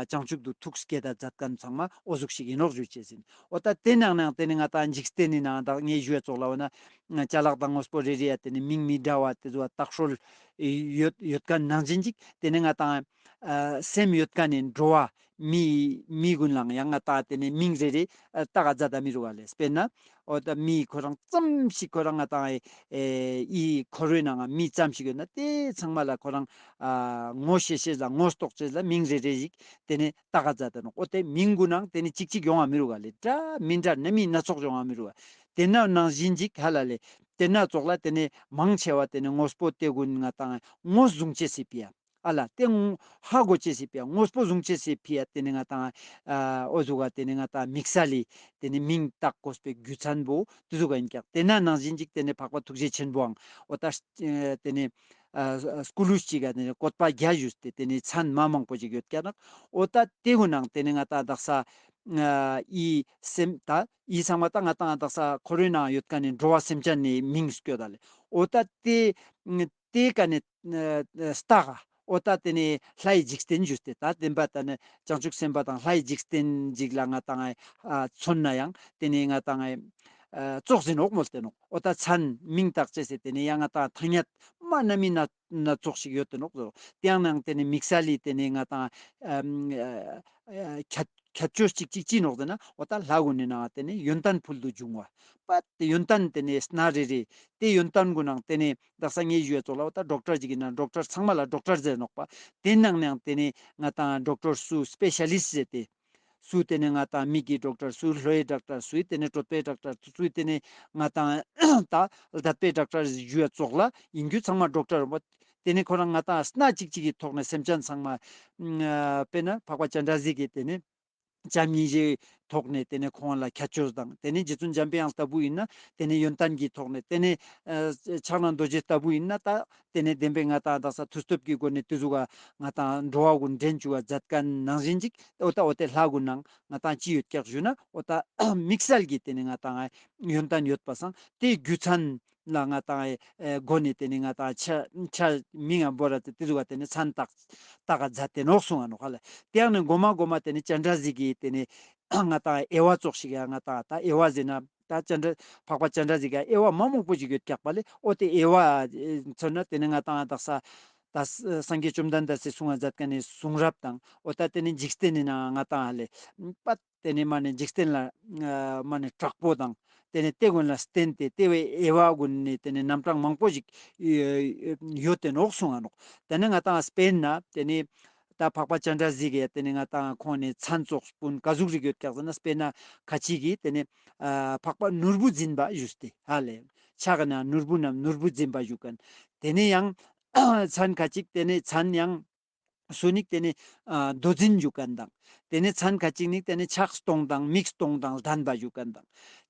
བྱང་ཆུབ་ཏུ་ཐུགས་བསྐྱེད་ད་མཛད་ཁན་ཚང་མ་འོ་ཟུག་ཞིག་ཨིན་ནོག་ཞུ་ཅེས་ཨིན། འོ་ད་ཏེ་ནང་ནའང་ཏེ་ནེ་ང་ཏང་འཇིག་རྟེན་ནི་ནང་ད་ངས་ཞུ་བ་ཙོགས་ལ་འོ་ན་ཅ་ལག་དང་དངོས་པོ་རེ་རེ་ཡ་ཏེ་ནེ་མིང་མི་འདྲ་བ་ཏེ་ཟུག་བཏགས་སྲོལ་ཡོད་ཡོད་ཁན་ནང་བཞིན་ཅིག་ཏེ་ནེ་ང་ཏང་ཨ་སེམས་ཡོད་ཁན་ནི་འགྲོ་བ་མི་མི་གུན་ལའང་ཡང་ང་ཏང་ཏེ་ནེ་མིང་རེ་རེ་ཨ་བཏགས་མཛད་ད་མི་རུག་ག་ལེ། དཔེར་ན་འོ་ད་མི་ཁོ་རང་ཙམ་ཞིག་ཁོ་རང་ང་ཏང་ཨེ་འི་འཁོར་བའི་ནང་ང་མི་ཙམ་ཞིག་ཡོད་ན་ཏེ་ཚང་མ་ལ་ཁོ་རང་ཨ་ངོ་ཤེས་ཤེས་ལ་ངོ་རྟོགས་ཅེས་ལ་མིང་རེ་རེ་ཞིག་ཏེ་ནེ་བཏགས་མཛད་ད་ནོག། འོ་ཏེ་མིང་གུན་ནའང་ཏེ་ནེ་གཅིག་གཅིག་ཡོང་བ་མི་རུག་ག་ལེ། འདྲ་མི་འདྲ་སྣ་མིན་སྣ་ཚོགས་ཡོང་བ་མི་རུག་ག། ཏེ་ན་ནང་བཞིན་ཅིག་ཧ་ལ་ལེ། ཏེ་ན་ཙོགས་ལ་ཏེ་ནེ་མང་ཆེ་བ་ཏེ་ནེ་དངོས་པོ་ཏེ་གུན་ང་ཏང་ངོས་བཟུང་ཅེས་སི་ཕི་ཡ། ཨ་ལ་ཏེ་ཧ་གོ་ཅེས་སི་ཕི་ཡ་དངོས་པོ་བཟུང་ཅེས་སི་ཕི་ཡ་ཏེ་ནེ་ང་ཏང་ཨ་འོ་ཟུག་ག་ཏེ་ནེ་ང་ཏང་དམིགས་བསལ་ལི་ཏེ་ནེ་མིང་བཏགས་དགོས་པའི་རྒྱུ་མཚན་པོ་ཏེ་ཟུག་ག་ཨིན་ཀྱག། ཏེ་ན་ནང་བཞིན་ཅིག་ཏེ་ནེ་འཕགས་པ་ཐུགས་རྗེ་ཆེན་པོའང་འོ་ད་ཨ་ཏེ་ནེ་ཨ་སྐུ་ལུས་ཅིག་ག་ཏེ་ནེ་བཀོད་པ་བརྒྱ་ཞུས་ཏེ་ཏེ་ནེ་མཚན་མ་མང་པོ་ཞིག་ཡོད་ཀྱག་ན། འོ་ད་ཏེ་གུན་ནའང་ཏེ་ནེ་ང་ཏང་དག་ས་ཨ་འི་སེམས་ད་འི་ཚང་མ་ད་ང་ཏང་དག་ས་འཁོར་བའི་ནང་ཡོད་ཁན་ནི་འགྲོ་བ་སེམས་ཅན་ནི་མིང་སྐྱོད་ད་ལེ། འོ་ད་ཏེ་ཏེ་ཀ་ནེ་ཨ་སྟག་ག་འོ་ད་ཏེ་ནེ་ལྷའི་འཇིག་རྟེན་ཞུས་ཏེ་ད་བདེན་པ་ད་ནི་བྱང་ཆུབ་སེམས་དཔའ་དང་ལྷའི་འཇིག་རྟེན་ཞིག་ལ་ང་ཏང་ཨ་མཚོན་ནའང་ཏེ་ནེ་ང་ཏང་ཨ་ཙོགས་ཨིན་ནོག་མོལ་ཏེ་ནོག། འོ་ད་མཚན་མིང་བཏགས་ཅེས་སི་ཏེ་ནེ་ཡང་ང་ཏང་ཐ་སྙད་མ་སྣ་མིན་སྣ་སྣ་ཚོགས་ཤིག་ཡོད་ཏེ་ནོག་ཟེར། ཏེ་ཡང་ནའང་ཏེ་ནེ་དམིགས་བསལ་ལི་ཏེ་ནེ་ང་ཏང་ཨ་ཨ་ཁྱད་ ཁྱད་ཆོས་ཅིག་ཅིག་ཅི་ནོག་ཟེར་ན་འོ་ད་ལྷ་གུན་ནི་ནང་ཏེ་ནེ་ཡོན་ཏན་ཕུལ་དུ་བྱུང་བ། པ་ཏེ་ཡོན་ཏན་ཏེ་ནེ་སྣ་རེ་རེ་ཏེ་ཡོན་ཏན་གུན་ནང་ཏེ་ནེ་དག་ས་ངའི་ཞུ་བ་ཙོགས་ལ་འོ་ད་ཌོག་ཊར་ཅིག་ཨིན་ན་ཌོག་ཊར་ཚང་མ་ལ་ཌོག་ཊར་ཟེར་ནོག་པ། ཏེ་ནང་ནའང་ཏེ་ནེ་ང་ཏང་ཌོག་ཊར་སུ་སྤེ་ཤ་ལིསྚ་ཟེར་ཏེ། སུ་ཏེ་ནེ་ང་ཏང་མིག་གི་ཌོག་ཊར་སུ་ལྷོའི་ཌོག་ཊར་སུ་ཏེ་ནེ་གྲོད་པའི་ཌོག་ཊར་སུ་ཏེ་ནེ་ང་ཏང་ད་ཀླད་པའི་ཌོག་ཊར་ཞུ་བ་ཙོགས་ལ་ཨིན་རྒྱུ་ཚང་མ་ཌོག་ཊར་རེད་པ། ཏེ་ནེ་ཁོ་རང་ང་ཏང་སྣ་ཅིག་ཅིག་གི་ཐོག་ནེ་སེམས་ཅན་ཚང་མ་ཨ་དཔེར་ན་འཕགས་པ་སྤྱན་རས་གཟིགས་ཀྱི་ཏེ་ནེ་བྱམས་སྙིང་རྗེའི་ཐོག་ནེ་ཏེ་ནེ་ཁོང་ལ་ཁྱད་ཆོས་དང་ཏེ་ནེ་རྗེ་བཙུན་འཇམ་པའི་དབྱངས་ལྟ་བུ་ཨིན་ན་ཏེ་ནེ་ཡོན་ཏན་གྱི་ཐོག་ནེ་ཏེ་ནེ་ཨ་ཕྱག་ན་རྡོ་རྗེ་ལྟ་བུ་ཨིན་ན་ད་ཏེ་ནེ་བདེན་པའི་ང་ཏང་དག་ས་མཐུ་སྟོབས་ཀྱི་སྒོ་ནེ་ཏེ་ཟུག་ག་ང་ཏང་འགྲོ་བ་གུན་འདྲེན་བཅུག་ག་མཛད་ཁན་ནང་བཞིན་ཅིག་འོ་ད་འོ་ཏེ་ལྷ་གུན་ནང་ང་ཏང་ཅི་ཡོད་ཀྱག་ཞུ་ན་འོ་ད་དམིགས་བསལ་གྱི་ཏེ་ནེ་ང་ཏང་ཡོན་ཏན་ཡོད་པ་སང་ཏེ་རྒྱུ་མཚན་ལ་ང་ཏང་ཨེ་སྒོ་ནེ་ཏེ་ནེ་ང་ཏང་ཆ་ཆ་མིང་ང་བོར་ར་ཏེ་ཏེ་ཟུག་ག་ཏེ་ནེ་མཚན་བཏགས་བཏགས་ག་མཛད་དེ་ནོག་གསུང་ང་ནོག་ཧ་ལ། ཏེ་ཡང་ནི་གོ་མ་གོ་མ་ཏེ་ནེ་སྤྱན་རས་གཟིགས་ཀྱི་ཏེ་ནེ་ང་ཏང་དབྱེ་བ་ཙོགས་ཤིག་ཡ་ང་ཏང་ད་དབྱེ་བ་ཟེར་ན་ད་སྤྱན་རས་འཕགས་པ་སྤྱན་རས་གཟིགས་ཀྱི་དབྱེ་བ་མ་མང་པོ་ཞིག་ཡོད་ཀྱག་པ་ལེ། འོ་ཏེ་དབྱེ་བ་མཚོན་ན་ཏེ་ནེ་ང་ཏང་དག་ས་ད་སངས་རྒྱས་བཅོམ་ལྡན་འདས་སི་གསུང་ང་མཛད་ཁན་ནི་གསུང་རབ་དང་འོ་ད་ཏེ་ནེ་འཇིག་རྟེན་ནི་ནང་ང་ཏང་ཧ་ལེ་པ། ཏེ་ནེ་མ་ནེ་འཇིག་རྟེན་ལ་ཨ་མ་ནེ་དྲག་པོ་དང་ཏེ་ནེ་ཏེ་གུན་ལ་བརྟེན་ཏེ་ཏེ་བོའི་དབྱེ་བ་གུན་ནི་ཏེ་ནེ་རྣམ་གྲངས་མང་པོ་ཞིག་ཡོད་དེ་ནོག་གསུང་ང་ནོག། ཏེ་ནེ་ང་ཏང་དཔེར་ན་ཏེ་ནེ་ད་འཕགས་པ་སྤྱན་རས་གཟིགས་ཀྱི་ཏེ་ནེ་ང་ཏང་ཁོང་ནི་མཚན་ཙོགས་སྤུན་ཀ་ཟུག་རིགས་ཡོད་ཀྱག་ཟེར་ན་དཔེར་ན་ཁ་ཅིག་གི་ཏེ་ནེ་ཨ་འཕགས་པ་ནོར་བུ་འཛིན་པ་ཞུས་ཏེ་ཧ་ལེ། ཕྱག་ན་ནོར་བུ་བསྣམས་ནོར་བུ་འཛིན་པ་ཞུ་ཁན། ཏེ་ནེ་ཡང་མཚན་ཁ་ཅིག་ཏེ་ནེ་མཚན་ཡང་སུ་ནིག་ཏེ་ནེ་ཨ་མདོ་འཛིན་ཞུ་ཁན་དང་། ཏེ་ནེ་མཚན་ཁ་ཅིག་ནིག་ཏེ་ནེ་ཕྱག་སྟོང་དང་མིག་སྟོང་དང་ལྡན་པ་ཞུ་ཁན་དང་།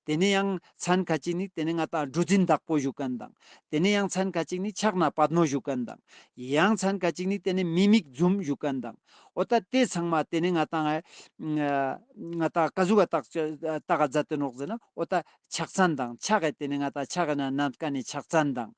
ཏེ་ནེ་ཡང་མཚན་ཁ་ཅིག་ནིག་ཏེ་ནེ་ང་ཏང་གྲུ་འཛིན་བདག་པོ་ཞུ་ཁན་དང་། ཏེ་ནེ་ཡང་མཚན་ཁ་ཅིག་ནིག་ཕྱག་ན་པདྨོ་ཞུ་ཁན་དང་། ཡང་མཚན་ཁ་ཅིག་ནིག་ཏེ་ནེ་མི་མིག་འཛུམ་ཞུ་ཁན་དང་། འོ་ད་ཏེ་ཚང་མ་ཏེ་ནེ་ང་ཏང་ཨ་ང་ཏང་ཀ་ཟུག་ག་བཏགས་བཏགས་ག་མཛད་དེ་ནོག་ཟེར་ན་འོ་ད་ཕྱག་མཚན་དང་ཕྱག་གི་ཏེ་ནེ་ང་ཏང་ཕྱག་གི་ན་བསྣམས་ཁན་ནི་ཕྱག་མཚན་དང་།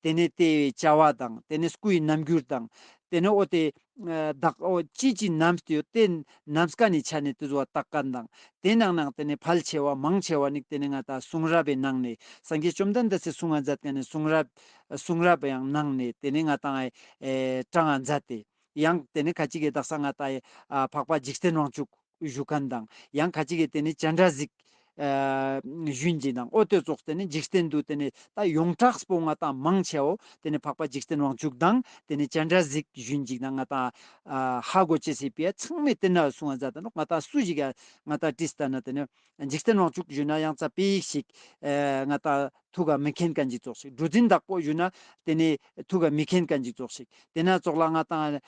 ཏེ་ནེ་ཏེ་བོའི་བྱ་བ་དང་ཏེ་ནེ་སྐུའི་རྣམ་འགྱུར་དང་། ཏེ་ནེ་འོ་ཏེ་ཨ་བདག་འོ་ཅི་ཅི་བསྣམས་ཏེ་ཡོད་ཏེ་བསྣམས་ཁན་ནི་ཆ་ནེ་ཏེ་ཟུག་བཏགས་ཁན་དང་། ཏེ་ནང་ནང་ཏེ་ནེ་ཕལ་ཆེ་བ་མང་ཆེ་བ་ནི་ཏེ་ནེ་ང་ཏང་གསུང་རབ་བི་ནང་ནེ་སངས་རྒྱས་བཅོམ་ལྡན་འདས་སི་གསུང་ང་མཛད་ཁན་ནི་གསུང་རབ་གསུང་རབ་ཡང་ནང་ནེ་ཏེ་ནེ་ང་ཏང་ཨེ་དྲངས་ང་མཛད་དེ། ཡང་ཏེ་ནེ་ཁ་ཅིག་གི་དག་ས་ང་ཏང་ཨེ་ཨ་འཕགས་པ་འཇིག་རྟེན་དབང་ཕྱུག་ཞུ་ཁན་དང་ཡང་ཁ་ཅིག་གི་ཏེ་ནེ་སྤྱན་རས་གཟིགས་ཨ་ཞུན་ཅིག་དང་འོ་ཏེ་ཙོགས་ཏེ་ནེ་འཇིག་རྟེན་དུ་ཏེ་ནེ་ད་ཡོངས་གྲགས་པོ་ང་ཏང་མང་ཆེ་བོ་ཏེ་ནེ་འཕགས་པ་འཇིག་རྟེན་དབང་ཕྱུག་དང་ཏེ་ནེ་སྤྱན་རས་གཟིགས་ཞུན་ཅིག་དང་ང་ཏང་ཨ་ཧ་གོ་ཅེས་སི་ཕི་ཡ་ཚང་མས་ཏེ་ན་གསུང་ང་མཛད་དེ་ནོག། ང་ཏང་སུ་ཞིག་ག་ང་ཏང་དྲིས་ལྟ་ན་ཏེ་ནེ་འཇིག་རྟེན་དབང་ཕྱུག་ཞུ་ན་ཡང་ཙ་པིག་ཞིག་ཨ་ང་ཏང་ཐུགས་ཀ་མི་མཁྱེན་ཁན་ཅིག་ཙོགས་ཤིག། གྲུ་འཛིན་བདག་པོ་ཞུ་ན་ཏེ་ནེ་ཐུགས་ཀ་མི་མཁྱེན་ཁན་ཅིག་ཙོགས་ཤིག། ཏེ་ན་ཙོགས་ལ་ང་ཏང་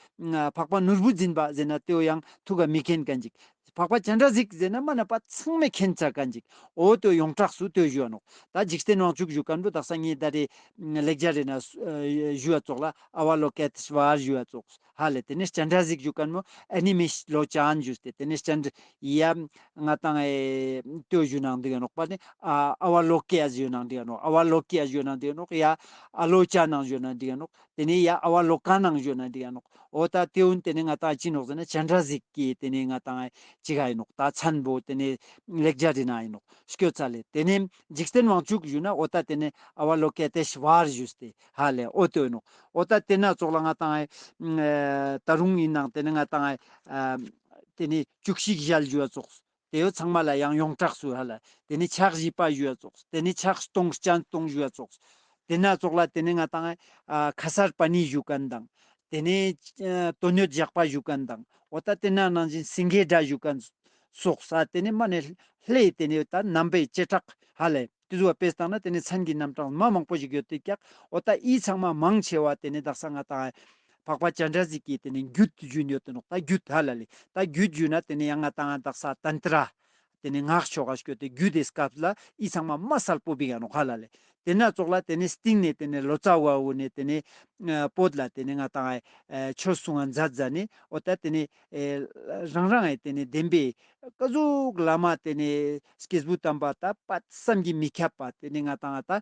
འཕགས་པ་ནོར་བུ་འཛིན་པ་ཟེར་ན་ཏེ་བོ་ཡང་ཐུགས་ཀ་མི་མཁྱེན་ཁན་ཅིག། འཕགས་པ་སྤྱན་རས་གཟིགས་ཟེར་ན་མ་ན་པ་ཚང་མས་མཁྱེན་ཚར་ཁན་ཅིག། འོ་ཏེ་ཡོངས་གྲགས་སུ་ཏེ་ཞུ་བ་ནོག། ད་འཇིག་རྟེན་དབང་ཕྱུག་ཞུ་ཁན་བོ་དག་ས་ངའི་ད་རེ་ལེགས་སྦྱར་རི་ན་ཞུ་བ་ཙོགས་ལ་ཨ་བ་ལོ་ཀེ་ཏེ་ཤྭ་ར་ཞུ་བ་ཙོགས། ཧ་ལེ། ཏེ་ནེ་སྤྱན་རས་གཟིགས་ཞུ་ཁན་བོ་ཨ་ནི་མེ་ལོ་ཅན་ཞུས་ཏེ་ཏེ་ནེ་སྤྱན་རས་ཡ་ང་ཏང་ཨེ་ཏེ་ཞུ་ནང་འདི་ག་ནོག་པ་ནི་ཨ་ཨ་བ་ལོ་ཀེ་ཡ་ཞུ་ནང་འདི་ག་ནོག། ཨ་བ་ལོ་ཀེ་ཡ་ཞུ་ནང་འདི་ག་ནོག། ཡ་ཨ་ལོ་ཅན་ནང་ཞུ་ནང་འདི་ག་ནོག། ཏེ་ནེ་ཡ་ཨ་བ་ལོ་ཀ་ནང་ཞུ་ནང་འདི་ག་ནོག། འོ་ད་ཏེ་བོ་ཏེ་ནེ་ང་ཏང་ཅི་ནོག་ཟེར་ན་སྤྱན་རས་གཟིགས་ཀྱི་ཏེ་ནེ་ང་ཏང་ཅི་ག་ཨིན་ནོག། ད་མཚན་བོ་ཏེ་ནེ་ལེགས་སྦྱར་རི་ན་ཨིན་ནོག། སྐྱོ་ཚ་ལེ། ཏེ་ནེ་འཇིག་རྟེན་དབང་ཕྱུག་ཞུ་ན་འོ་ད་ཏེ་ནེ་ཨ་བ་ལོ་ཀེ་ཏེ་ཤྭ་ར་ཞུས་ཏེ་ཧ་ལེ་འོ་ཏེ་ཨིན་ནོག། འོ་ད་ཏེ་ན་ཙོགས་ལ་ང་ཏང་ཨེ་ད་རུང་ཨིན་ནང་ཏེ་ནེ་ང་ཏང་ཨེ་ཏེ་ནེ་བཅུ་གཅིག་ཞལ་ཞུ་བ་ཙོགས། ཏེ་བོ་ཚང་མ་ལ་ཡང་ཡོངས་གྲགས་སུ་ཧ་ལ། ཏེ་ནེ་ཕྱག་བཞི་པ་ཞུ་བ་ཙོགས། ཏེ་ནེ་ཕྱག་སྟོང་སྤྱན་སྟོང་ཞུ་བ་ཙོགས། ཏེ་ན་ཙོགས་ལ་ཏེ་ནེ་ང་ཏང་ཨ་ཁ་སར་པ་ཎི་ཞུ་ཁན་དང་། ཏེ་ནེ་ཨ་དོན་ཡོད་ཞགས་པ་ཞུ་ཁན་དང་། འོ་ད་ཏེ་ན་ནང་བཞིན་སེང་གེ་སྒྲ་ཞུ་ཁན་ཙོགས། ས་ཏེ་ནེ་མ་ནེ་ལྷའི་ཏེ་ནེ་ད་རྣམ་པའི་བྱེ་བྲག་ཧ་ལ་ཏེ་ཟུག་པ་དཔེ་བཏང་ན་ཏེ་ནེ་མཚན་གྱི་རྣམ་གྲངས་མ་མང་པོ་ཞིག་ཡོད་དེ་ཀྱག། འོ་ད་འི་ཚང་མ་མང་ཆེ་བ་ཏེ་ནེ་དག་ས་ང་ཏང་འཕགས་པ་སྤྱན་རས་གཟིགས་ཀྱི་ཏེ་ནེ་རྒྱུད་ཞུན་ཡོད་དེ་ནོག། ད་རྒྱུད་ཧ་ལ་ལེ། ད་རྒྱུད་ཞུ་ན་ཏེ་ནེ་ཡང་ང་ཏང་དག་ས་ཏན་ཏྲ་ཏེ་ནེ་སྔགས་ཕྱོགས་ཀ་སྐྱོད་དེ་རྒྱུད་དེ་སྐབས་ལ་འི་ཚང་མ་མ་གསལ་པོ་བི་ག་ནོག་ཧ་ལ་ལེ། ཏེ་ན་ཙོགས་ལ་ཏེ་ནེ་སྟིང་ནེ་ཏེ་ནེ་ལོ་ཙཱ་བ་བོ་ནེ་ཏེ་ནེ་ཨ་བོད་ལ་ཏེ་ནེ་ང་ཏང་ཨེ་ཆོས་གསུང་ང་མཛད་མཛད་ནེ་འོ་ད་ཏེ་ནེ་ཨེ་རང་རང་ཨེ་ཏེ་ནེ་བདེན་པའི་ཀ་ཟུག་བླ་མ་ཏེ་ནེ་སྐྱེས་བུ་དམ་པ་ད་པ་བསམ་གྱིས་མི་ཁྱབ་པ་ཏེ་ནེ་ང་ཏང་ད་ཨ་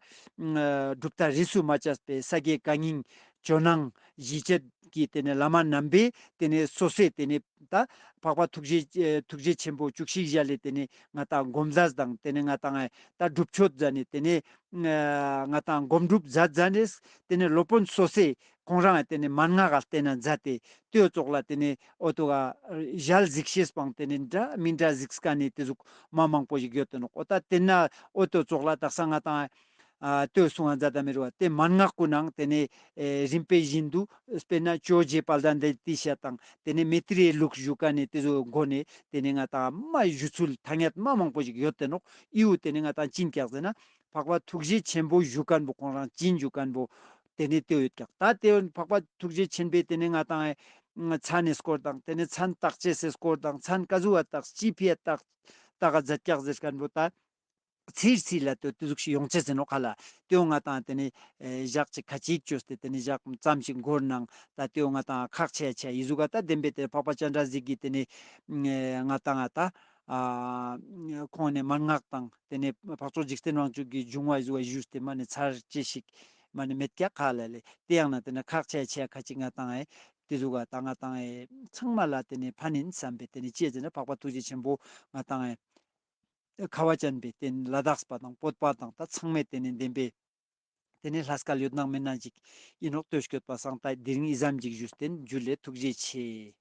གྲུབ་མཐའ་རིས་སུ་མ་ཆད་པའི་ས་དགེ་བཀའ་རྙིང་ཇོ་ནང་ཞི་བྱེད་ གི་ཏེ་ནེ་བླ་མ་རྣམ་པས་ཏེ་ནེ་སོ་སོའི་ཏེ་ནེ་ད་འཕགས་པ་ཐུགས་རྗེ་ཨེ་ཐུགས་རྗེ་ཆེན་པོ་བཅུ་གཅིག་ཞལ་ལས་ཏེ་ནེ་ང་ཏང་སྒོམ་ཟས་དང་ཏེ་ནེ་ང་ཏང་ད་སྒྲུབ་མཆོད་ཟ་ནེ་ཏེ་ནེ་ང་ཏང་སྒོམ་སྒྲུབ་ཟ་ཟ་ནེ་ཏེ་ནེ་སློབ་དཔོན་སོ་སོའི་ཁོང་རང་ཏེ་ནེ་མན་ངག་ག་བརྟེན་ན་མཛད་དེ་ཏེའི་ཙོགས་ལ་ཏེ་ནེ་འོ་ཏོ་ག་ཞལ་གཟིགས་ཤེས་པའང་ཏེ་ནེ་འདྲ་མི་འདྲ་གཟིགས་ཀ་ནེ་ཏེ་ཟུག་མ་མང་པོ་ཞིག་ཡོད་དེ་ནོག། འོ་ད་ཏེ་ན་འོ་ཏོ་ཙོགས་ལ་དག་ས་ང་ཏང་ཨ་ལྟོས་གསུང་ང་མཛད་ད་མི་རུ་བ་ཏེ་མན་ངག་ཀུན་ནང་ཏེ་ནེ་ཨེ་རིམ་པས་བཞིན་དུ་དཔེར་ན་ཇོ་བོ་རྗེ་དཔལ་ལྡན་འདས་ཏེ་ཤ་དང་ཏེ་ནེ་མེ་ཏྲིའི་ལུགས་ཞུ་ཀ་ནེ་ཏེ་ཟུག་སྒོ་ནེ་ཏེ་ནེ་ང་ཏང་མ་ཞུ་ཚུལ་ཐ་སྙད་མ་མང་པོ་ཞིག་ཡོད་དེ་ནོག། ཨིའུ་ཏེ་ནེ་ང་ཏང་ཅི་ཨིན་ཀྱག་ཟེར་ན་འཕགས་པ་ཐུགས་རྗེ་ཆེན་པོ་ཞུ་ཁན་བོ་ཁོང་རང་ཅི་ཨིན་ཞུ་ཁན་བོ་ཏེ་ནེ་ཏེ་ཡོད་ཀྱག། ད་ཏེ་འཕགས་པ་ཐུགས་རྗེ་ཆེན་པོའི་ཏེ་ནེ་ང་ཏང་ཨེ་མཚན་ནི་སྐོར་དང་ཏེ་ནེ་མཚན་བཏགས་ཅེས་སི་སྐོར་དང་མཚན་ཀ་ཟུག་བ་བཏགས་ཅི་ཕི་ཡ་བཏགས་བཏགས་ག་མཛད་ཀྱག་ཟེར་ཁན་བོ་ད། ཚིར་ཚིར་ལ་ཏེ་ཏེ་ཟུག་ཤིག་ཡོང་ཅེས་ཟེར་ནོག་ཁ་ལ། ཏེའོ་ང་ཏང་ཏེ་ནེ་ཨེ་ཞག་ཅིག་ཁ་ཅིག་བཅོས་ཏེ་ཏེ་ནེ་ཞག་ཙམ་ཞིག་འགོར་ནང་ད་ཏེའོ་ང་ཏང་ཁག་ཆེ་ཆེ་ཡི་ཟུག་ག་ད་བདེན་པའི་ཏེ་འཕགས་པ་སྤྱན་རས་གཟིགས་ཀྱི་ཏེ་ནེ་ཨེ་ང་ཏང་ང་ད་ཨ་ཁོང་ནེ་མན་ངག་དང་ཏེ་ནེ་འཕགས་མཆོག་འཇིག་རྟེན་དབང་ཕྱུག་གི་འབྱུང་བ་ཡི་ཟུག་ག་ཞུས་ཏེ་མ་ནེ་ཚར་ཅེས་ཤིག་མ་ནེ་མེད་ཀྱག་ཁ་ལ་ལེ། ཏེ་ཡང་ན་ཏེ་ནེ་ཁག་ཆེ་ཆེ་ཁ་ཅིག་ང་ཏང་ཨེ་ཏེ་ཟུག་ག་ད་ང་ཏང་ཨེ་ཚང་མ་ལ་ཏེ་ནེ་ཕན་ཡིན་བསམ་པའི་ཏེ་ནེ་ཅི་ཟེར་ན་འཕགས་པ་ཐུགས་རྗེ་ཆེན་པོ་ང་ཏང་ཨེ་ཁ་བ་ཅན་པའི་ཏེ་ནེ་ལ་དྭགས་པ་དང་བོད་པ་དང་ད་ཚང་མའི་ཏེ་ནེ་བདེན་པའི་ཏེ་ནེ་ལྷ་སྐལ་ཡོད་ནང་མེད་ནང་ཅིག་ཨིན་ནོག་ལྟོས་སྐྱོད་པ་སང་ད་དེ་རིང་ཨི་ཙམ་ཅིག་ཞུས་ཏེ་ཇུ་ལེ་ཐུགས་རྗེ་ཆེ།